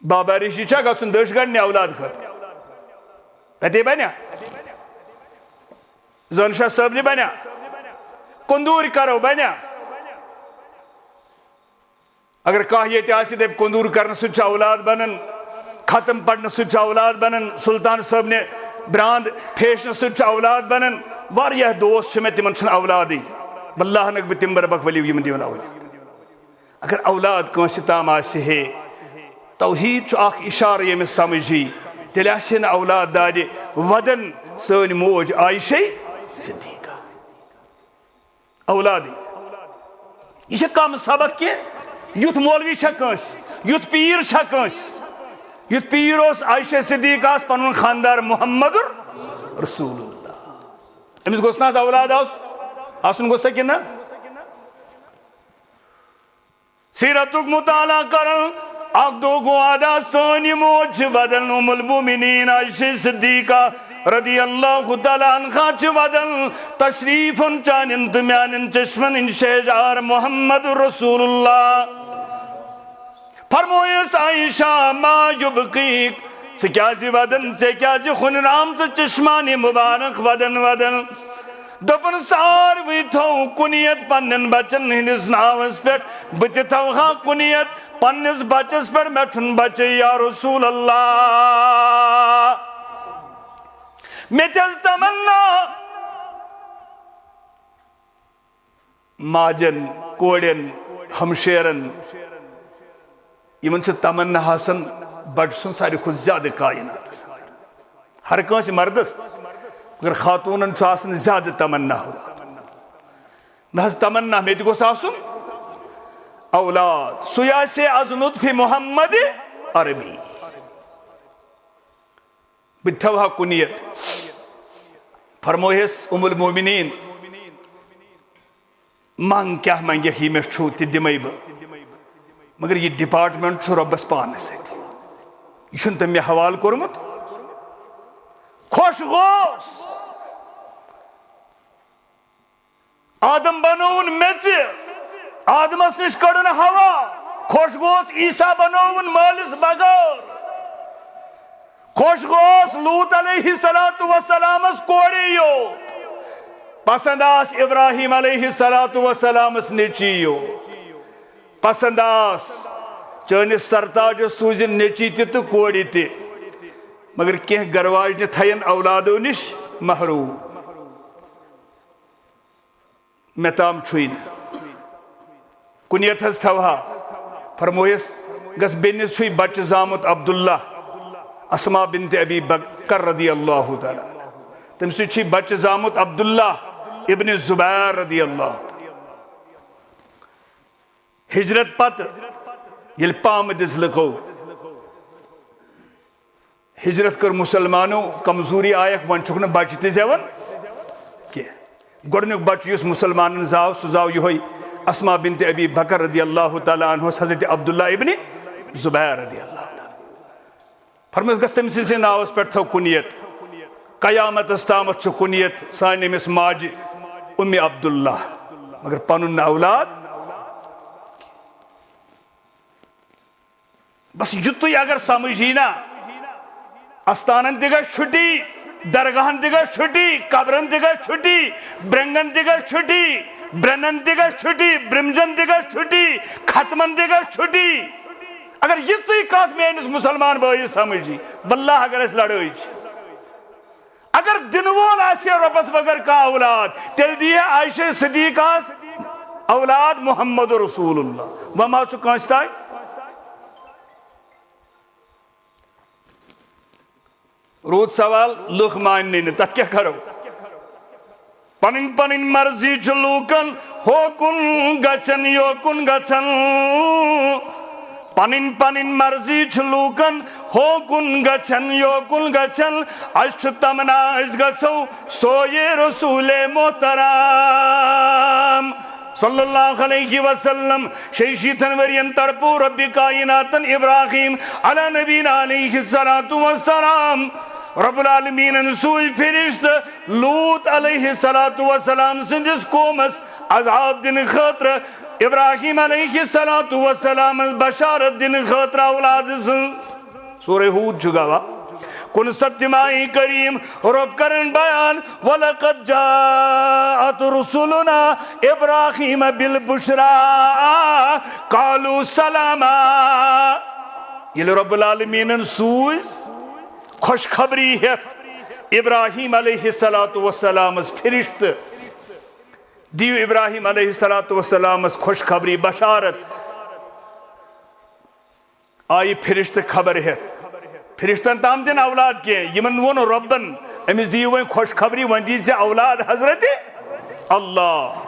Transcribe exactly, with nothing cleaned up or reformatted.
بابا ریشی چھا گژھُن دٔچھ گنڈنہِ اولاد خٲطرٕ؟ تتے بنیا؟ زٲن شاہ صٲبنہِ بنیا؟ کندوٗرۍ کرو بنیا؟ اگر کانٛہہ ییٚتہِ آسہِ، دَپہِ، کندوٗر کرنہٕ سۭتۍ چھُ اولاد بنان، ختم پرنہٕ سۭتۍ چھُ اولاد بنان، سلطان صٲبنہِ براند پھیشنہٕ سۭتۍ چھُ اولاد بنان، واریاہ دوست چھِ مےٚ، تِمن چھُنہٕ اولادٕے۔ واللہ نہٕ بہٕ تِم بربکھ ؤلِو یِم دِیِن اولاد۔ اگر اولاد کٲنٛسہِ تام آسہِ ہے، توحید چھُ اکھ اشارٕ ییٚمِس سمجھ یی، تیٚلہِ آسہِ ہے نہٕ اولاد دادِ ودن سٲنۍ موج عائشہ صدیقہ۔ اولادٕے۔ یہِ چھےٚ کم سبق کینٛہہ؟ یُتھ مولوی چھا کٲنٛسہِ، یُتھ پیٖر چھا کٲنٛسہِ، یُتھ پیٖر اوس عائشہ صدیقہ ہس پنُن خاندار محمد رسول اللہ۔ أمِس گوٚژھ نہٕ حظ اولاد آس-، آسُن گوٚژھ سا کِنہٕ نہ؟ سیرتُک مطالعہ کرن، اکھ دۄہ گوٚو ادا، سٲنۍ یہِ موج چھِ ودان، ام المؤمنین عائشہ صدیقہ رضی اللہ تعالیٰ عنہا چھِ ودان، تشریفن چانٮ۪ن تہٕ میانٮ۪ن چشمن ہٕنٛدۍ شہجار محمد رسول اللہ۔ فرمویس، عائشہ، ما یبقیک، ژٕ کیازِ ودان، ژےٚ کیازِ ہُنرام ژٕ چشمانِ مبارک ودان ودان؟ دوٚپُن، ساروٕے تھوو کُنیت پننٮ۪ن بچن ہٕنٛدِس ناوس پٮ۪ٹھ، بہٕ تہِ تھاوہا کُنیت پننِس بچس پٮ۪ٹھ، مےٚ چھُنہٕ بچے یا رسول اللہ۔ مےٚ تہِ ٲس تمنا، ماجن، کورٮ۪ن، ہمشیرن، یِمن چھِ تمنا آسان بچہٕ سُنٛد ساروی کھۄتہٕ زیادٕ کائناتس اندر۔ ہر کٲنٛسہِ مردس، مگر خاتوٗنن چھُ آسان زیادٕ تمنا اولاد۔ نہ حظ تمنا، مےٚ تہِ گوٚژھ آسُن اولاد، سُے آسہِ از نطفِ محمد عربی۔ بہٕ تہِ تھاوہا کُنیت۔ فرموہس ام المومنین، منگ کیاہ منگکھ، یہِ مےٚ چھُ تہِ دِمے بہٕ، مگر یہِ ڈپارٹمنٹ چھُ رۄبس پانس سۭتۍ، یہِ چھُنہٕ تٔمۍ مےٚ حوالہٕ کوٚرمُت۔ خۄش گوس، آدم بنووُن میٚژِ، آدمس نِش کٔڑٕن ہوا، خۄش گوس عیسیٰ بنووُن مٲلِس بغٲر۔ خۄش گوس لوط علیہ الصلوۃ والسلامس کورے یوت، پسند آس ابراہیم علیہ الصلوۃ والسلامس نیٚچی یوت، پسند آس چٲنِس سرتاجس سوٗزِن نیٚچی تہِ تہٕ کورِ تہِ، مگر کینٛہہ گرواجنہِ تھاین اولادو نِش محروم۔ مےٚ تام چھُے نہٕ۔ کُنیت حظ تھاوہا۔ فرمویس، گژھ بیٚنِس چھُے بچہٕ زامُت عبداللہ، اسماء بنت ابی بکر رضی اللہ تعالیٰ عنہ۔ تٔمۍ سۭتۍ چھُے بچہٕ زامُت عبداللہ ابن زبیر رضی اللہ تعالیٰ۔ ہجرت پتہٕ ییٚلہِ پامہٕ دِژ لُکو، ہجرت کٔر مسلمانو، کمزوری آیکھ، وۄنۍ چھُکھ نہٕ بچہِ تہِ زٮ۪وان کینٛہہ۔ گۄڈٕنیُک بچہِ یُس مسلمانن زاو، سُہ زاو یِہوٚے اسماء بنت ابی بکر رضی اللہ تعالیٰ عنہس، حضرت عبداللہ ابن زبیر رضی اللہ تعالیٰ۔ فرمٲیِس، گژھ تٔمۍ سٕنٛدسٕے ناوس پٮ۪ٹھ تھٲو کُنیت۔ قیامتس تامتھ چھُ کُنیت سانہِ أمِس ماجہِ اُمہِ عبداللہ، مگر پنُن نہٕ اولاد۔ بس یُتُے اگر سمجھ یی نا، استانن تہِ گژھِ چھُٹی، درگاہن تہِ گژھِ چھُٹی، قبرن تہِ گژھِ چھُٹی، برنگن تہِ گژھِ چھُٹی، برنن تہِ گژھِ چھُٹی، برمجن تہِ گژھِ چھُٹی، ختمن تہِ گژھِ چھُٹی۔ اگر یِژٕے کتھ میٲنِس مسلمان بٲیِس سمجھ یی، واللہ اگر اسہِ لڑٲے چھِ، اگر دِنہٕ وول آسہِ ہے رۄبس بغٲر کانٛہہ اولاد، تیٚلہِ دی ہے عائشہ صدیقہس اولاد محمد رسول اللہ۔ وۄنۍ ما چھُ کٲنٛسہِ تام؟ روٗد سوال، لُکھ ماننٕے نہٕ، تتھ کیٛاہ کرو؟ پنٕنۍ پنٕنۍ مرضی چھِ لوٗکن، ہوکُن گژھن، یوکُن گژھن۔ پنٕنۍ پنٕنۍ مرضی چھِ لوٗکن، ہوکُن گژھن، یوکُن گژھن۔ اسہِ چھُ تمنا، أسۍ گژھو سویے رسول محترم صلی اللہ علیہ وسلم۔ شیٚیہِ شیٖتن ؤرین تڑپو رب کائناتن ابراہیم علی نبینا علیہ الصلوۃ والسلام۔ رب العالمینن سوٗز فرشتہٕ لوط علیہ الصلوۃ والسلام سٕنٛدِس قومس عذاب دِنہٕ خٲطرٕ، ابراہیم علیہ الصلوۃ والسلامس بشارت دِنہٕ خٲطرٕ اولاد سٕنٛز۔ سورہ ہود چھُ گواہ۔ کُن ستھ ماہی کریم رۄب کرن بیان، "ولقد جاءت رسلنا ابراہیم بالبشرا قالوا سلاما۔" ییٚلہِ رب العالمینن سوٗز خوشخبری ہیتھ ابراہیم علیہ الصلوۃ والسلامس فرشتہٕ، دِیِو ابراہیم علیہ الصلوۃ والسلامس خوشخبری، بشارت۔ آیہِ فرشتہٕ خبر ہیتھ۔ فرشتن تام دِن اولاد کینٛہہ، یِمن ووٚن رۄبن، أمِس دِیِو وۄنۍ خوشخبری، وۄنۍ دِیہِ ژےٚ اولاد حضرت اللہ۔